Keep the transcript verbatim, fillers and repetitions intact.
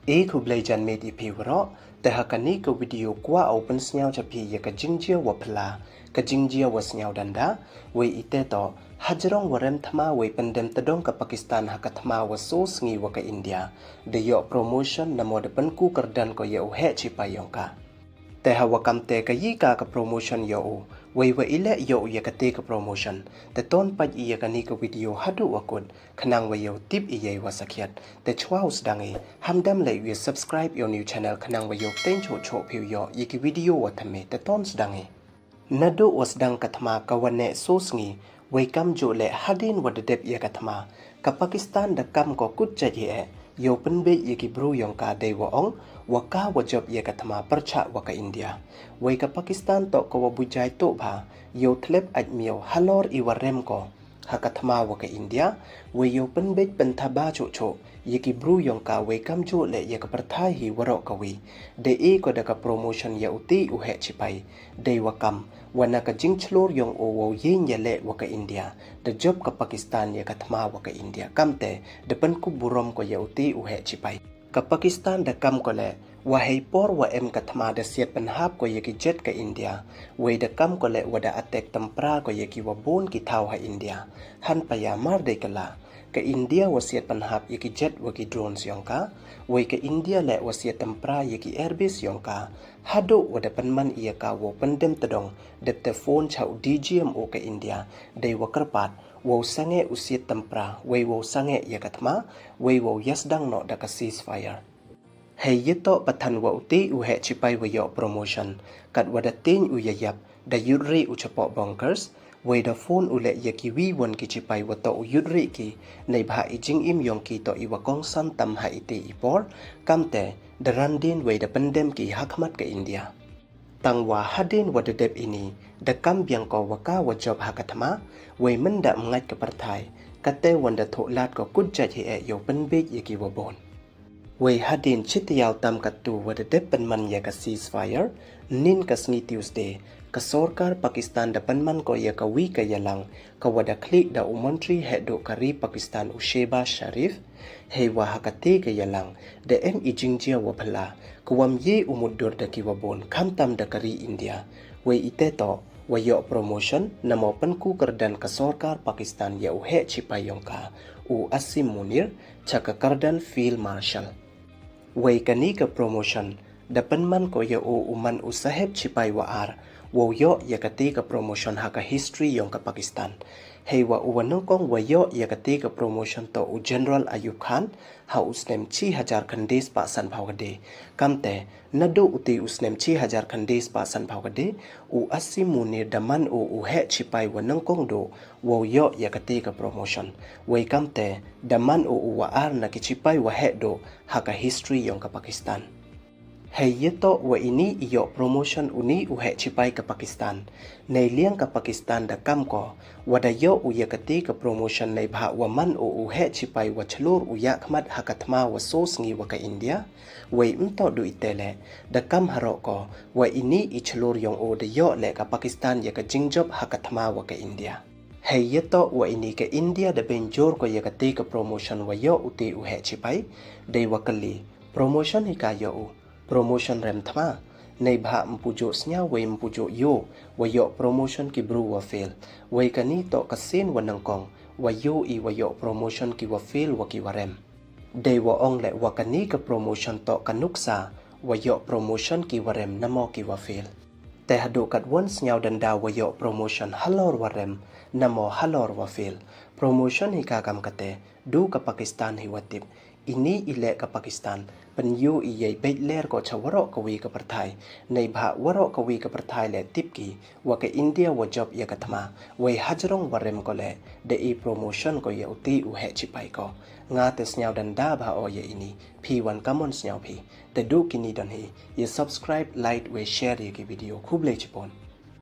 E khublei janmiet i phi waroh, te ha kani ka video kwah u pynsniaw cha phi ya ka jingjia wa phylla, ka jingjia wa sniaw danda, wei i te toh, hajrong wa rem thma wei pyndem tdong ka Pakistan ha ka thma wa so sngi wa ka India, da yoh promotion namo da pynku kyrdan ko ya u heh chipai yong ka. Te ha wa kam te ka yi ka ka promotion yoh u, wei wa i leh yoh u ya ka te ka promotion, te ton pait i ya kani ka video haduh wa kut, khnang wa yow tip i yei wa sakhiat. Te chwa u sdang i, hamdam leh u ya subscribe yow new channel khnang wa yow teng choh choh phi u yoh ya ki video wa thymme, te ton sdang i. Naduh wa sdang ka thma ka wa neh so sngi, wei kamjooh leh hadien wa da dep ya ka thma, ka Pakistan da kam ko kut jait hi eh, yow pynbeit ya ki bru yong ka dei wa ong, wa ka wa jop ya ka thma pyrchah wa ka India. Wei ka Pakistan toh ka wa bujai toh bha, yow thlep ait miaw halor i wa rem ko ha ka thma wa ka India, wei yow pynbeit pynthaba choh choh ya ki bru yong ka wei kamjooh leh ya ka pyrthai hi waroh kawi. Da e ko da ka promotion ya u te u heh chipai, dei wa kam, wa na ka jingchlur yong u wow yeng ya leh wa ka India, da jop ka Pakistan ya ka thma wa ka India, kam te, da pynkup burom ko ya u te u heh chipai. Ka Pakistan da kam ko leh, wa hei por wa em ka thma da siat pynhap ko ya ki jet ka India, wei da kam ko leh wa da attack tympra ko ya ki wa bun ki thaw ha India. Hanpa ya mar dei ka la, ka India wa siat pynhap ya ki jet wa ki drones yong ka, wei ka India leh wa siat tympra ya ki airbase yong ka, haduh wa da pynman ya ka wow pyndem tdong, dep te phone cha u D G M O ka India, dei wa kyrpad, wow sangeh u siat tympra, wei wow sangeh ya ka thma, wei wow ya sdang noh da ka ceasefire. Hei ya toh pathan wa u te u heh chipai wa yoh promotion, kat wa da teng u ya yap, da yut rih u chapoh bunkers, wei da phone u leh ya ki wi won ki chipai wa toh u yut rih ki, neibhah i jingim yong ki toh i wa kongsan tam ha i te i por, kam te, da ran dien wei da pyndem ki ha khmat ka India. Tang wa hadien wa da dep ini, da kam biang ko wa ka wa jop ha ka thma, wei mynda mngait ka pyrthai, ka te wan da thoh lad ko kut jait hi eh yow pynbeit ya ki wa bun. Wei hadien chi tayaaw tam katu wa da dep pynman ya ka ceasefire, nin ka sngi Tuesday, ka sorkar Pakistan da pynman ko ya ka wi ka yalang, ka wa da khlieh da u montri heh duh ka ri Pakistan u Shehbaz Sharif, hei wa ha ka te ka yalang, da em i jingjia wa phylla, ka wam ye u mutdur da ki wa bun, khamtam da ka ri India, wei i te toh, wa yoh promotion, namo pynku kyrdan ka sorkar Pakistan ya u heh chipai yong ka, u Asim Munir, cha ka kyrdan Field Marshal. Wei kani ka promotion, da pynman ko ya u u man u sahep chipai wa ar, wow yoh ya ka te ka promotion ha ka history yong ka Pakistan. Hei wa u wa nyngkong wa yoh ya ka te ka promotion toh u General Ayub Khan, ha u snem chi hajar khyndai spah san phaw ka de. Kam te, naduh u te u snem chi hajar khyndai spah san phaw ka de, u Asim Munir da man u u heh chipai wa nyngkong duh, wow yoh ya ka te ka promotion. Wei kam te, da man u u wa ar na ki chipai wa heh duh, ha ka history yong ka Pakistan. Hei ya toh wa ini i yoh promotion uni u heh chipai ka Pakistan. Nei liang ka Pakistan da kam ko, wa da yoh u ya ka te ka promotion neibhah wa man u u heh chipai wa chlur u ya khmat ha ka thma wa so sngi wa ka India. Wei ym toh du i te leh, da kam haroh ko, wa ini i chlur yong u da yoh leh ka Pakistan ya ka jingjop ha ka thma wa ka India. Hei ya toh wa ini ka India da bynjur ko ya ka te ka promotion wa yoh u te u heh chipai, dei wa kylli, promotion hi ka yoh u, promotion rem thma, neibhah ym pu jooh sniaw wei ym pu jooh yoh, wa yoh promotion ki bru wa fail, wei kani toh ka sien wa nyngkong, wa yoh i wa yoh promotion ki wa fail wa ki wa rem. Dei wa ong leh wa kani ka promotion toh ka nuksa, wa yoh promotion ki wa rem namo ki wa fail. Te haduh katwon sniaw danda wa yoh promotion halor wa rem, namo halor wa fail. Promotion hi ka kam kate, du ka Pakistan hi wa tip. Ini i leh ka Pakistan, pynyoh i yei beit ler ko cha waroh kawi ka pyrthai. Neibhah waroh kawi ka pyrthai leh tip ki, wa ka India wa jop ya ka thma, wei hajrong wa rem ko leh, da i promotion ko ya u te u heh chipai ko. Nga te sniaw danda bha o ya ini, phi wan kamon sniaw phi. Te du kini don hi, ya subscribe, like, wei share ya ki video. Khublei chibun.